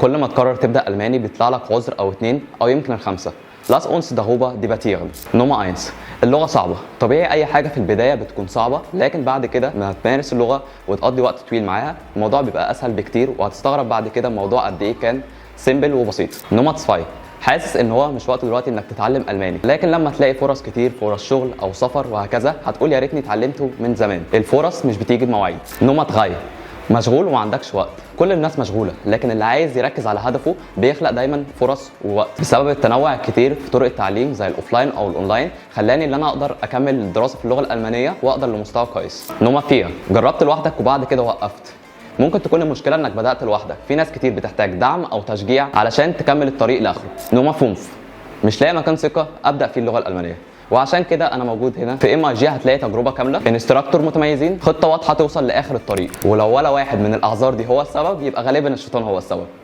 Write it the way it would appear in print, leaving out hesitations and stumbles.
كل ما تقرر تبدا الماني بيطلع لك عذر او اتنين او يمكن الخمسه. Lass uns darüber debattieren. Nummer 1: اللغة صعبة. طبيعي، أي حاجة في البداية بتكون صعبة، لكن بعد كده لما تمارس اللغة وتقضي وقت طويل معاها، الموضوع بيبقى أسهل بكتير، وهتستغرب بعد كده الموضوع قد إيه كان simple وبسيط. Nummer 2: حاسس ان هو مش وقت دلوقتي انك تتعلم الماني، لكن لما تلاقي فرص كتير، فرص شغل او سفر وهكذا، هتقول يا ريتني اتعلمته من زمان. الفرص مش بتيجي بمواعيد. Nummer 3: مشغول وما عندكش وقت. كل الناس مشغوله، لكن اللي عايز يركز على هدفه بيخلق دايما فرص ووقت. بسبب التنوع الكتير في طرق التعليم زي ال offline او الاونلاين، خلاني ان انا اقدر اكمل الدراسة في اللغة الالمانية واقدر لمستوى كويس. Nummer 4: جربت لوحدك وبعد كده وقفت. ممكن تكون المشكلة انك بدات لوحدك. في ناس كتير بتحتاج دعم او تشجيع علشان تكمل الطريق لاخره. Nummer 5: مش لاقي مكان ثقة ابدا فيه اللغة الالمانيه، وعشان كده انا موجود هنا في MIG. هتلاقي تجربه كامله، instructor متميزين، خطه واضحة توصل لاخر الطريق. ولو ولا واحد من الاعذار دي هو السبب، يبقى غالبا الشيطان هو السبب.